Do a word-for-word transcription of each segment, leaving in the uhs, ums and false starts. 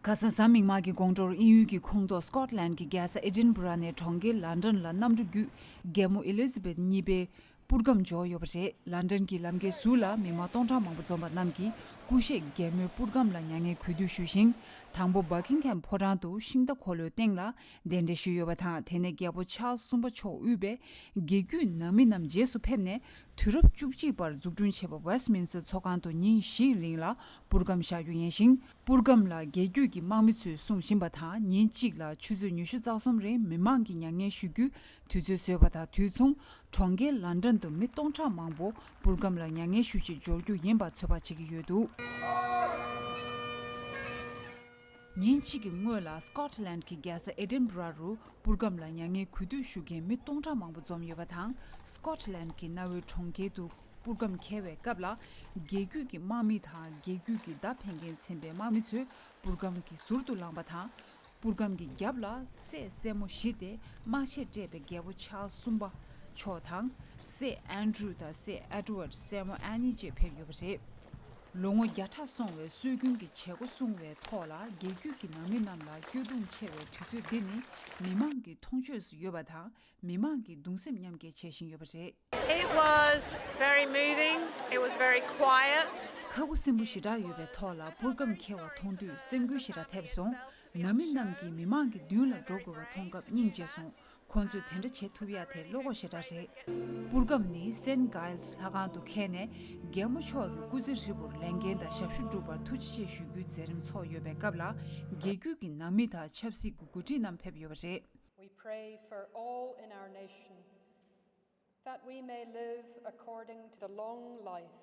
ཁ་སང་གཟའ་མིག་དམར་གྱི་དགོང་དྲོར་དབྱིན་ཡུལ་གྱི་ཁོངས་གཏོགས་སྐོཊ་ལན་གྱི་རྒྱལ་ས་ཨེ་ཌིན་བྷ་ར་ནས་གྲོང་ཁྱེར་ལན་ཌན་ལ་གནམ་གྲུ་བརྒྱུད་རྒྱལ་མོ་ཨེ་ལི་ཛ་བེཐ་གཉིས་པའི་པུར་སྒམ་འབྱོར་ཡོད་པ་རེད། ལན་ཌན་གྱི་ལམ་ཁའི་ཟུར་ལ་མི་མང་སྟོང་ཕྲག་མང་པོ་འཛོམས་པ་རྣམས་ཀྱིས་སྐུ་གཤེགས་རྒྱལ་མོའི་པུར་སྒམ་ལ་མྱ་ངན་གུས་འདུད་ཞུས་ཤིང་། དང་པོ་བྷ་ཀིང་ཧེམ་ཕོ་བྲང་དུ་ཤིང་རྟ་འཁོར་ལོའི་སྟེང་ལ་གདན་འདྲེན་ཞུས་ཡོད་པ་དང་། དེ་ནས་རྒྱལ་པོ་ཆཱལ་སི་གསུམ་པ་མཆོག་དབུས་པའི་རྒྱལ་བརྒྱུད་ནང་མི་རྣམས་རྗེས་སུ་ཕེབས་ནས། དུས་རབས་བཅུ་གཅིག་པར་འཛུགས་སྐྲུན་བྱས་པ་ཝེ་སི་མིན་སི་ཊར་ཚོགས་ཁང་དུ་ཉིན་བཞིའི་རིང་ལ་པུར་སྒམ་བཞག་རྒྱུ་ཡིན་ཞིང་། པུར་སྒམ་ལ་རྒྱལ་བརྒྱུད་ཀྱི་དམག་མི་ཚོས་སྲུང་བཞིན་པ་དང་། ཉིན་གཅིག་ལ་ཆུ་ཚོད་ཉི་ཤུ་རྩ་གསུམ་རིང་མི་མང་གིས་མྱ་ངན་ཞུ་རྒྱུའི་དུས་ཚོད་བཟོས་པ་དང་། དུས་མཚུངས་གྲོང་ཁྱེར་ལན་ཌན་དུ་མི་སྟོང་ཕྲག་མང་པོ་པུར་སྒམ་ལ་མྱ་ངན་ཞུ་ཆེད་འབྱོར་རྒྱུ་ཡིན་པ་ཚོད་དཔག་བྱེད་ཀྱི་ཡོད་འདུག་ཉིན་གཅིག་གི་སྔོན་ལ་སྐོཊ་ལན་གྱི་རྒྱལ་ས་ཨེ་ཌིན་བྷ་ར་རུ་པུར་སྒམ་ལ་མྱ་ངན་གུས་འདུད་ཞུ་མཁན་མི་སྟོང་ཕྲག་མང་པོ་འཛོམས་ཡོད་པ་དང་། སྐོཊ་ལན་གྱི་གནའ་བོའི་གྲོང་ཁྱེར་དུ་པུར་སྒམ་འཁེལ་བའི་སྐབས་ལ། རྒྱལ་བརྒྱུད་ཀྱི་དམག་མི་དང་རྒྱལ་བརྒྱུད་ཀྱི་མདའ་འཕེན་མཁན་ཚན་པའི་དམག་མི་ཚོས་པུར་སྒམ་གྱི་ཟུར་དུ་ལངས་པ་དང་། པུར་སྒམ་གྱི་རྒྱབ་ལ་སྲས་སྲས་མོ་བཞི་སྟེ། དམག་ཆས་སྤྲས་པའི་རྒྱལ་པོ་ཆཱལ་སི་གསུམ་པ་མཆོག་དང་། སྲས་ཨན་ཌྲུ་དང་སྲས་ཨེ་ཌི་ཝར་ཌི། སྲས་མོ་ཨན་ནི་བཅས་ཕེབས་ཡོད་པ་རེད། ལོ་ངོ་བརྒྱ་ཕྲག་སོང་བའི་སྲོལ་རྒྱུན་གྱི་བྱེད་སྒོ་སྲུང་བའི་ཐོག་ལ། རྒྱལ་བརྒྱུད་ཀྱི་ནང་མི་རྣམས་ལ་སྐྱོ་གདུང་ཆེ་བའི་དུས་ཚོད་འདི་ནི་མི་མང་གི་མཐོང་ཆོས་སུ་ཡོད་པ་དང་། མི་མང་གིས་གདུང་སེམས་མཉམ་སྐྱེད་བྱེད་བཞིན་ཡོད་པ་རེད། It was very moving. It was very quiet. ཁ་ཁུ་སིམ་པོ་ཞེ་དྲག་ཡོད་པའི་ཐོག་ལ་པུར་སྒམ་འཁེལ་བ་མཐོང་དུས་སེམས་འགུལ་ཞེ་དྲག་ཐེབས་སོང་། ནང་མི་རྣམས་ཀྱིས་མི་མང་གི་མདུན་ལ་འགྲོ་དགོས་པ་མཐོང་སྐབས་སྙིང་རྗེ་སོང་། ཁོང་ཚོས་དེ་འདྲ་བྱེད་ཐུབ་ཡག་དེ་བློ་ཁོག་ཞེ་དྲག་རེད། པུར་སྒམ་ནི་སེན་གྷའིལ་ལྷ་ཁང་དུ་འཁེལ་ནས། རྒྱལ་མོ་མཆོག་གི་སྐུ་ཚེ་ཧྲིལ་པོར་ལས་འགན་དང་ཞབས་ཞུ་བསྒྲུབས་པར་ཐུགས་རྗེ་ཆེ་ཞུ་རྒྱུའི་མཛད་རིམ་ཚོགས་ཡོད་པའི་སྐབས་ལ། རྒྱལ་བརྒྱུད་ཀྱི་ནང་མི་དང་ཆབ་སྲིད་ཀྱི་འགོ་ཁྲིད་རྣམས་ཕེབས་ཡོད་པ་རེད། We pray for all in our nation that we may live according to the long life.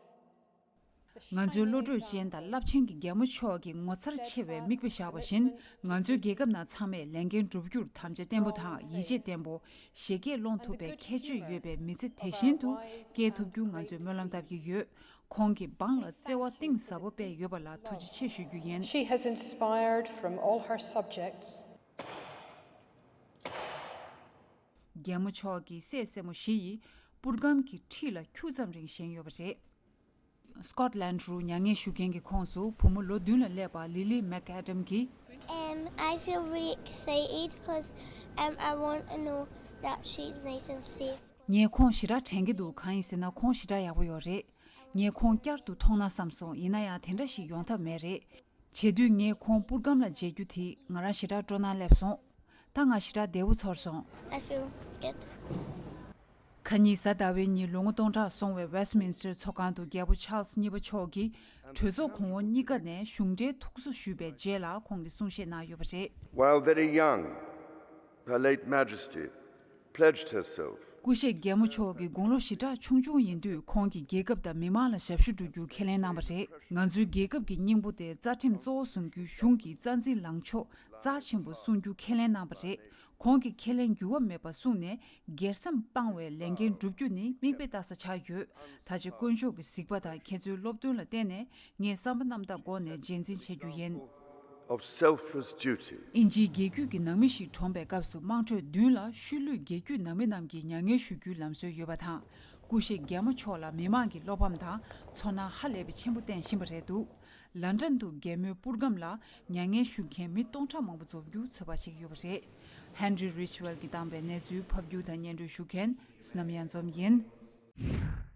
ང་ཚོའི་བློ་གྲོས་ཅན་དང་རླབས་ཆེན་གྱི་རྒྱལ་མོ་མཆོག་གིས་ངོ་མཚར་ཆེ་བའི་མིག་དཔེ་བཞག་པ་བཞིན། ང་ཚོའི་རྒྱལ་ཁབ་ནང་ཚང་མས་ལས་འགན་བསྒྲུབ་རྒྱུར་དམ་བཅའ་བརྟན་པོ་དང་ཡིད་ཆེས་བརྟན་པོ། བཞད་གད་སློང་ཐུབ་པའི་ཁྱད་ཆོས་ཡོད་པའི་མི་ཚེ་དེ་བཞིན་དུ་སྐྱེལ་ཐུབ་རྒྱུ་ང་ཚོས་སྨོན་ལམ་བཏབ་ཀྱི་ཡོད། ཁོང་གིས་འབངས་ལ་བརྩེ་བ་གཏིང་ཟབ་པོ་སྤེལ་ཡོད་པ་ལ་ཐུགས་རྗེ་ཆེ་ཞུ་རྒྱུ་ཡིན། She has inspired from all her subjects. རྒྱལ་མོ་མཆོག་གི་སྲས་སྲས་མོ་བཞི་ཡིས་པུར་སྒམ་གྱི་འཁྲིས་ལ་ཁྱུག་ཙམ་རིང་བཞེངས་ཡོད་པ་རེད། སྐོཊ་ལན་ཌི་རུ་མྱ་ངན་ཞུ་མཁན་གྱི་ཁོངས་སུ་བུ་མོ་ལོ་བདུན་ལ་སླེབས་པ་ལི་ལི་མེག་ཨེ་ཌམ་གྱིས། Um, I feel really excited because um, I want to know that she's nice and safe. ངས་ཁོང་ཞེ་དྲག་དྲན་གྱི་འདུག་གང་ཡིན་ཟེར་ན་ཁོང་ཞེ་དྲག་ཡག་པོ་ཡོད་རེད། ངས་ཁོང་བསྐྱར་དུ་མཐོང་ན་བསམ་སོང་། ཡིན་ན་ཡང་དེ་འདྲ་ཞིག་ཡོང་ཐབས་མེད་རེད། བྱེད་དུས་ངས་ཁོང་པུར་སྒམ་ལ་མཇལ་རྒྱུ་དེས་ང་རང་ཞེ་དྲག་སྤྲོ་སྣང་སླེབས་སོང་། ད་ང་ཞེ་དྲག་བདེ་པོ་ཚོར་སོང་། I feel good. ཁ་ཉིན་གཟའ་ཟླ་བའི་ཉིན་ལོ་ངོ་སྟོང་ཕྲག་སོང་བའི་ཝེ་སི་མིན་སི་ཊར་ཚོགས་ཁང་དུ་རྒྱལ་པོ་ཆཱལ་སི་གཉིས་པ་མཆོག་གིས་གྲོས་ཚོགས་གོང་འོག་གཉིས་ཀ་ནས་གཞུང་འབྲེལ་ཐུགས་གསོ་ཞུས་པའི་རྗེས་ལ་ཁོང་གིས་གསུང་བཤད་གནང་ཡོད་པ་རེད། While very young, Her Late Majesty pledged herself སྐུ་གཤེགས་རྒྱལ་མོ་མཆོག་གི་དགུང་ལོ་ཞེ་དྲག་ཆུང་ཆུང་ཡིན་དུས་ཁོང་གིས་རྒྱལ་ཁབ་དང་མི་མང་ལ་ཞབས་ཞུ་སྒྲུབ་རྒྱུ་ཁས་ལེན་གནང་བ་རེད། ང་ཚོའི་རྒྱལ་ཁབ་ཀྱི་སྙིང་པོ་དེ་རྩ་ཁྲིམས་གཙོ་བོ་བཟུང་རྒྱུའི་གཞུང་གི་རྩ་འཛིན་ལངས་ཕྱོགས་རྩ་ཆེན་པོ་སྲུང་རྒྱུ་ཁས་ལེན་གནང་བ་རེད། ཁོང་གིས་ཁས་ལེན་འགྱུར་བ་མེད་པ་བཟུང་ནས་སྒེར་སེམས་སྤང་བའི་ལས་འགན་བསྒྲུབ་རྒྱུ་ནི་མིག་དཔེ་ལྟ་ས་ཆགས་ཡོད། ད་ཆ་དཀོན་མཆོག་གི་གཟིགས་པ་དང་ཁྱེད་ཚོའི་སློབ་སྟོན་ལ་བརྟེན་ནས་ངས་བསམ་པ་རྣམ་དག་སྒོ་ནས་རྗེས་འཛིན་བྱེད་རྒྱུ་ཡིན། Of selfless duty. དབྱིན་ཇིའི་རྒྱལ་བརྒྱུད་ཀྱི་ནང་མི་ཞིག་གྲོངས་པའི་སྐབས་སུ་དམངས་ཁྲོད་མདུན་ལ་ཤུལ་ལུས་རྒྱལ་བརྒྱུད་ནང་མི་རྣམས་ཀྱིས་མྱ་ངན་ཞུ་རྒྱུའི་ལམ་སྲོལ་ཡོད་པ་དང་། སྐུ་གཤེགས་རྒྱལ་མོ་མཆོག་ལ་མི་མང་གི་བློ་ཕམ་དང་ཚོར་སྣང་ཧ་ལས་པའི་ཆེན་པོ་བསྟན་བཞིན་པ་རེད་འདུག་ལན་ཌན་དུ་རྒྱལ་མོའི་པུར་སྒམ་ལ་མྱ་ངན་ཞུ་མཁན་མི་སྟོང་ཕྲག་མང་པོ་འཛོམས་རྒྱུ་ཚོད་དཔག་བྱེད་ཀྱི་ཡོད་པ་རེད། ཧན་རི་རིཆ་ཝེལ་གྱིས་བཏང་པའི་གནས་ཚུལ་ཕབ་སྒྱུར་དང་སྙན་སྒྲོན་ཞུ་མཁན་བསོད་ནམས་གཡང་འཛོམས་ཡིན།